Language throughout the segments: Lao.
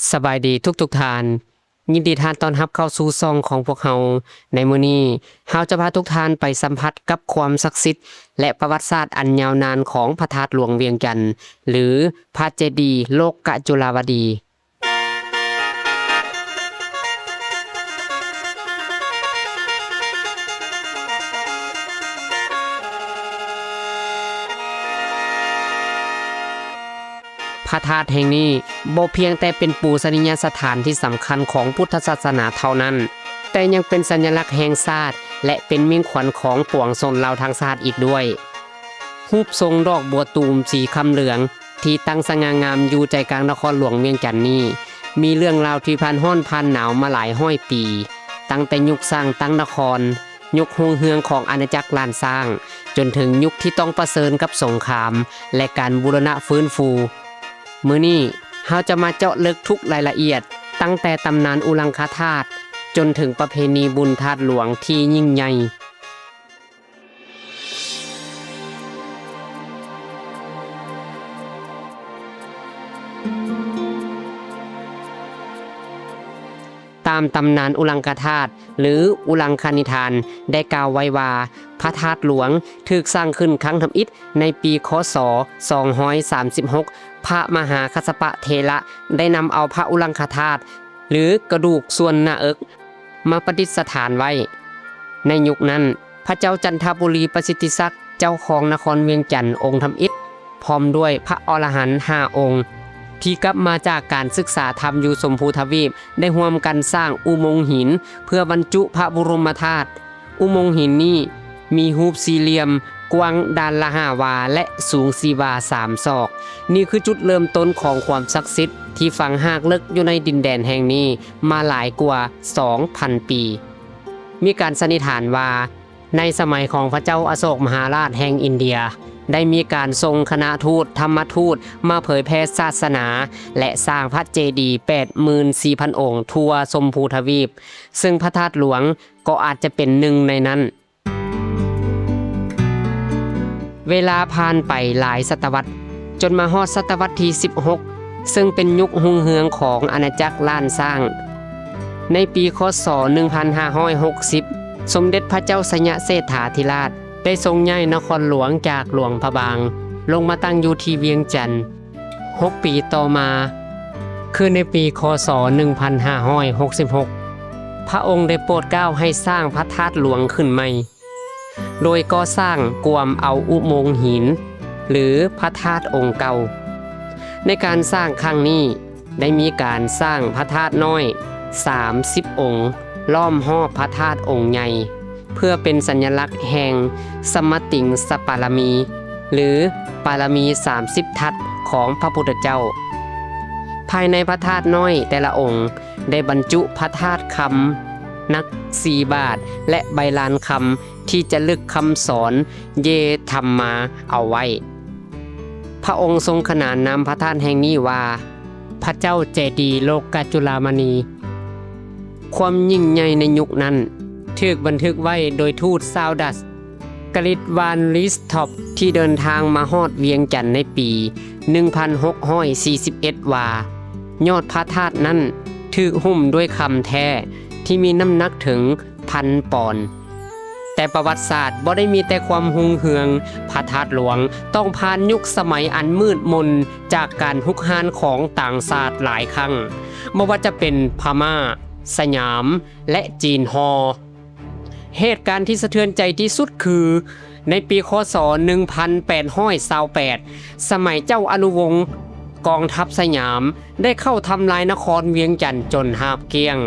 ສະບາຍດີທຸກໆທ່ານ, ຍິນດີຕ້ອນຮັບເຂົ້າສູ່ຊ່ອງຂອງພວກເຮົາ. ໃນມື້ນີ້ເຮົາຈະພາທຸກທ່ານໄປສຳຜັດກັບຄວາມສັກສິດ ແລະ ປະຫວັດສາດອັນຍາວນານຂອງພະທາດຫຼວງວຽງຈັນ ຫຼື ພະເຈດີໂລກະຈຸລາວະດີ. ພະທາດແຫ່ງນີ້ບໍ່ພຽງແຕ່ເປັນປູຊະນີຍະສະຖານທີ່ສຳຄັນຂອງພຸດທະສາສະໜາເທົ່ານັ້ນ, ແຕ່ຍັງເປັນສັນຍະລັກແຫ່ງຊາດ ແລະ ເປັນມິ່ງຂວັນຂອງປວງຊົນລາວທັງຊາດອີກດ້ວຍ. ຮູບຊົງດອກບົວຕູມສີຄຳເຫຼືອງ ທີ່ຕັ້ງສະຫງ່າງາມຢູ່ໃຈກາງນະຄອນຫຼວງວຽງຈັນນີ້ ມີເລື່ອງລາວທີ່ຜ່ານຮ້ອນຜ່ານໜາວມາຫຼາຍຮ້ອຍປີ, ຕັ້ງແຕ່ຍຸກສ້າງຕັ້ງນະຄອນ, ຍຸກຮຸ່ງເຮືອງຂອງອານາຈັກລ້ານຊ້າງ, ຈົນເຖິງຍຸກທີ່ຕ້ອງປະເຊີນກັບສົງຄາມ ແລະ ການບູລະນະຟື້ນຟູ. ມື້ນີ້ເຮົາຈະມາເຈາະເລິກທຸກລາຍລະອຽດ, ຕັ້ງແຕ່ຕຳນານອຸລັງຄະທາດ ຈົນເຖິງປະເພນີບຸນທາດຫຼວງທີ່ຍິ່ງໃຫຍ່. ຕາມຕຳນານອຸລັງຄະທາດ ຫຼື ອຸລັງຄະນິທານ ໄດ້ກ່າວໄວ້ວ່າ ພະທາດຫຼວງຖືກສ້າງຂຶ້ນຄັ້ງທຳອິດໃນປີ ຄ.ສ. ສອງຮ້ອຍສາມສິບຫົກ ພະມະຫາກັດສະປະເຖລະໄດ້ນຳເອົາພະອຸລັງຄະທາດ ຫຼື ກະດູກສ່ວນໜ້າເອິກ ມາປະດິດສະຖານໄວ້. ໃນຍຸກນັ້ນ ພະເຈົ້າຈັນທະບູລີປະສິດທິສັກ ເຈົ້າຄອງນະຄອນວຽງຈັນອົງທຳອິດ ພ້ອມດ້ວຍພະອໍລະຫັນຫ້າອົງ ທີ່ກັບມາຈາກການສຶກສາທຳຢູ່ຊົມພູທະວີບ ໄດ້ຮ່ວມກັນສ້າງອຸໂມງຫີນເພື່ອບັນຈຸພະບຸລົມມະທາດ. ອຸໂມງຫີນນີ້ມີຮູບສີ່ຫຼ່ຽມ, ກວ້າງດ້ານລະຫ້າວາ ແລະ ສູງສີ່ວາສາມສອກ. ນີ້ຄືຈຸດເລີ່ມຕົ້ນຂອງຄວາມສັກສິດທີ່ຝັງຮາກເລິກຢູ່ໃນດິນແດນແຫ່ງນີ້ມາຫຼາຍກວ່າສອງພັນປີ. ມີການສັນນິຖານວ່າ ໃນສະໄໝຂອງພະເຈົ້າອະໂສກມະຫາລາດແຫ່ງອິນເດຍ ໄດ້ມີການສົ່ງຄະນະທູດທຳມະທູດມາເຜີຍແຜ່ສາສະໜາ ແລະ ສ້າງພະເຈດີແປດໝື່ນສີ່ພັນອົງທົ່ວຊົມພູທະວີບ, ເຊິ່ງພະທາດຫຼວງກໍອາດຈະເປັນໜຶ່ງໃນນັ້ນ. ເວລາຜ່ານໄປຫຼາຍສະຕະວັດ, ຈົນມາຮອດສະຕະວັດທີສິບຫົກ ເຊິ່ງເປັນຍຸກຮຸ່ງເຮືອງຂອງອານາຈັກລ້ານຊ້າງ. ໃນປີ ຄ.ສ. ໜຶ່ງພັນຫ້າຮ້ອຍຫົກສິບ ສົມເດັດພະເຈົ້າໄຊຍະເສດຖາທິລາດ ໄດ້ຊົງຍ້າຍນະຄອນຫຼວງຈາກຫຼວງພະບາງ ລົງມາຕັ້ງຢູ່ທີ່ວຽງຈັນ. ຫົກປີຕໍ່ມາ, ຄືໃນປີ ຄ.ສ. ໜຶ່ງພັນຫ້າຮ້ອຍຫົກສິບຫົກ ພະອົງໄດ້ໂປດເກົ້າໃຫ້ສ້າງພະທາດຫຼວງຂຶ້ນໃໝ່ ໂດຍກໍ່ສ້າງກວມເອົາອຸໂມງຫີນ ຫຼື ພະທາດອົງເກົ່າ. ໃນການສ້າງຄັ້ງນີ້ ໄດ້ມີການສ້າງພະທາດນ້ອຍສາມສິບອົງ ລ້ອມຮອບພະທາດອົງໃຫຍ່ ເພື່ອເປັນສັນຍະລັກແຫ່ງສະມະຕິງສະປາລະມີ ຫຼື ປາລະມີສາມສິບທັດຂອງພະພຸດທະເຈົ້າ. ພາຍໃນພະທາດນ້ອຍແຕ່ລະອົງ ໄດ້ບັນຈຸພະທາດຄຳໜັກສີ່ບາດ ແລະ ໃບລານຄຳທີ່ຈະລຶກຄຳສອນເຢທຳມາເອົາໄວ້. ພະອົງຊົງຂະໜານນາມພະທາດແຫ່ງນີ້ວ່າ ພະເຈົ້າເຈດີໂລກະຈຸລາມະນີ. ຄວາມຍິ່ງໃຫຍ່ໃນຍຸກນັ້ນ ຖືກບັນທຶກໄວ້ໂດຍທູດຊາວດັດ ກະລິດ ວານ ລີສທອບ ທີ່ເດີນທາງມາຮອດວຽງຈັນໃນປີໜຶ່ງພັນຫົກຮ້ອຍສີ່ສິບເອັດ ວ່າ ຍອດພະທາດນັ້ນຖືກຫຸ້ມດ້ວຍຄຳແທ້ທີ່ມີນ້ຳໜັກເຖິງພັນປອນ. ແຕ່ປະຫວັດສາດບໍ່ໄດ້ມີແຕ່ຄວາມຮຸ່ງເຮືອງ, ພະທາດຫຼວງຕ້ອງຜ່ານຍຸກສະໄໝອັນມືດມົນຈາກການຮຸກຮານຂອງຕ່າງຊາດຫຼາຍຄັ້ງ, ບໍ່ວ່າຈະເປັນພະມ້າ, ສະຫຍາມ ແລະ ຈີນຫໍ. ເຫດການທີ່ສະເທືອນໃຈທີ່ສຸດຄື ໃນປີ ຄ.ສ. ໜຶ່ງພັນແປດຮ້ອຍຊາວແປດ ສະໄໝເຈົ້າອະນຸວົງ ກອງທັບສະຫຍາມໄດ້ເຂົ້າທຳລາຍນະຄອນວຽງຈັນຈົນຮາບກ້ຽງ.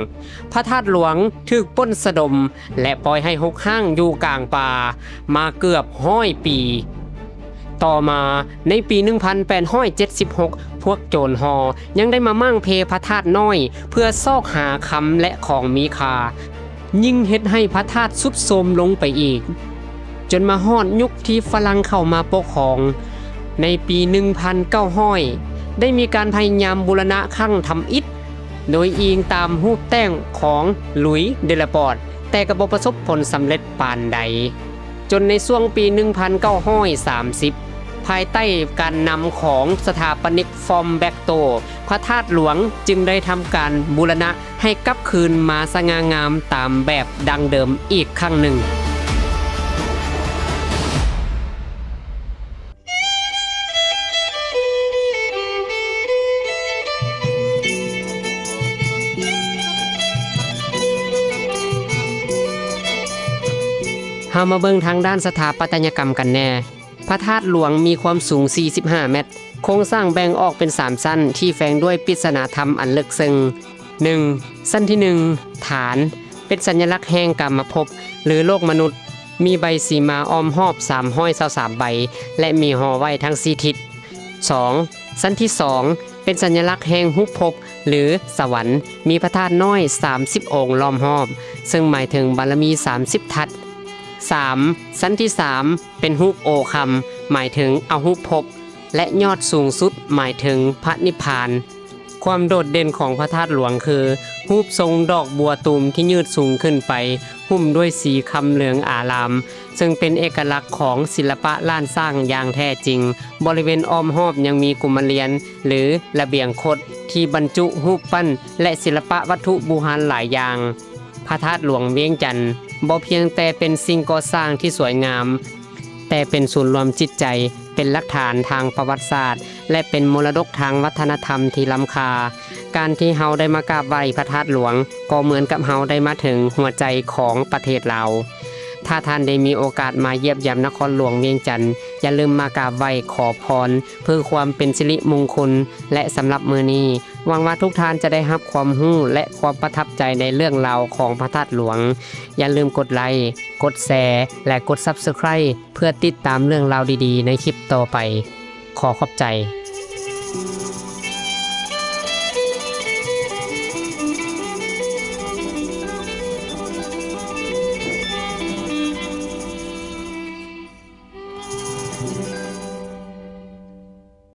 ພະທາດຫຼວງຖືກປຸ້ນສະດົມ ແລະ ປ່ອຍໃຫ້ຮົກຮ້າງຢູ່ກາງປ່າມາເກືອບຮ້ອຍປີ. ຕໍ່ມາໃນປີໜຶ່ງພັນແປດຮ້ອຍເຈັດສິບຫົກ ພວກໂຈນຫໍຍັງໄດ້ມາມ້າງເພພະທາດນ້ອຍເພື່ອຊອກຫາຄຳ ແລະ ຂອງມີຄ່າ. ຍິ່ງເຮັດໃຫ້ພະທາດຊຸດໂຊມລົງໄປອີກ, ຈົນມາຮອດຍຸກທີ່ຝຣັ່ງເຂົ້າມາປົກຄອງ. ໃນປີໜຶ່ງພັນເກົ້າຮ້ອຍ ໄດ້ມີການພະຍາຍາມບູລະນະຄັ້ງທຳອິດ ໂດຍອີງຕາມຮູບແຕ້ມຂອງ ລຸຍ ເດລາປອດ, ແຕ່ກໍບໍ່ປະສົບຜົນສຳເລັດປານໃດ. ຈົນໃນຊ່ວງປີໜຶ່ງພັນເກົ້າຮ້ອຍສາມສິບ ພາຍໃຕ້ການນຳຂອງສະຖາປະນິກຟອມແບັກໂຕ ພະທາດຫຼວງຈຶ່ງໄດ້ທຳການບູລະນະໃຫ້ກັບຄືນມາສະຫງ່າງາມຕາມແບບດັ້ງເດີມອີກຄັ້ງໜຶ່ງ. ເຮົາມາເບິ່ງທາງດ້ານສະຖາປັດຕະຍະກຳກັນແດ່. ພະທາດຫຼວງມີຄວາມສູງສີ່ສິບຫ້າແມັດ, ໂຄງສ້າງແບ່ງອອກເປັນສາມຊັ້ນທີ່ແຝງດ້ວຍປິດສະໜາທຳອັນເລິກເຊິ່ງ. ໜຶ່ງ, ຊັ້ນທີໜຶ່ງ, ຖານ, ເປັນສັນຍະລັກແຫ່ງກາມະພົບ ຫຼື ໂລກມະນຸດ, ມີໃບສີມາອ້ອມຮອບສາມຮ້ອຍຊາວສາມໃບ ແລະ ມີຫໍໄວ້ທັງສີ່ທິດ. ສອງ, ຊັ້ນທີສອງ ເປັນສັນຍະລັກແຫ່ງຮູບພົບ ຫຼື ສະຫວັນ, ມີພະທາດນ້ອຍສາມສິບອົງລ້ອມຮອບ, ເຊິ່ງໝາຍເຖິງບາລະມີສາມສິບທັດ. ສາມ, ຊັ້ນທີສາມ ເປັນຮູບໂອຄຳ, ໝາຍເຖິງອະຮູບພົບ ແລະ ຍອດສູງສຸດ ໝາຍເຖິງພະນິບພານ. ຄວາມໂດດເດັ່ນຂອງພະທາດຫຼວງຄື ຮູບຊົງດອກບົວຕູມທີ່ຍືດສູງຂຶ້ນໄປ, ຫຸ້ມດ້ວຍສີຄຳເຫຼືອງອາລາມ, ເຊິ່ງເປັນເອກະລັກຂອງສິລະປະລ້ານຊ້າງຢ່າງແທ້ຈິງ. ບໍລິເວນອ້ອມຮອບຍັງມີກຸມາລຽນ ຫຼື ລະບຽງຄົດ ທີ່ບັນຈຸຮູບປັ້ນ ແລະ ສິລະປະວັດຖຸບູຮານຫຼາຍຢ່າງ. ພະທາດຫຼວງວຽງຈັນ ບໍ່ພຽງແຕ່ເປັນສິ່ງກໍ່ສ້າງທີ່ສວຍງາມ, ແຕ່ເປັນສູນລວມຈິດໃຈ, ເປັນຫຼັກຖານທາງປະຫວັດສາດ ແລະ ເປັນມໍລະດົກທາງວັດທະນະທຳທີ່ລ້ຳຄ່າ. ການທີ່ເຮົາໄດ້ມາກາບໄຫວ້ພະທາດຫຼວງ ກໍເໝືອນກັບເຮົາໄດ້ມາເຖິງຫົວໃຈຂອງປະເທດລາວ. ຖ້າທ່ານໄດ້ມີໂອກາດມາຢ້ຽມຢາມນະຄອນຫຼວງວຽງຈັນ, ຢ່າລືມມາກາບໄຫວ້ຂໍພອນເພື່ອຄວາມເປັນສິລິມຸງຄຸນ. ແລະ ສຳລັບມື້ນີ້, ຫວັງວ່າທຸກທ່ານຈະໄດ້ຮັບຄວາມຮູ້ ແລະ ຄວາມປະທັບໃຈໃນເລື່ອງລາວຂອງພະທາດຫຼວງ. ຢ່າລືມກົດໄລ, ກົດແຊ ແລະ ກົດ Subscribe ເພື່ອຕິດຕາມເລື່ອງລາວດີໆໃນຄລິບຕໍ່ໄປ. ຂໍຂອບໃຈ.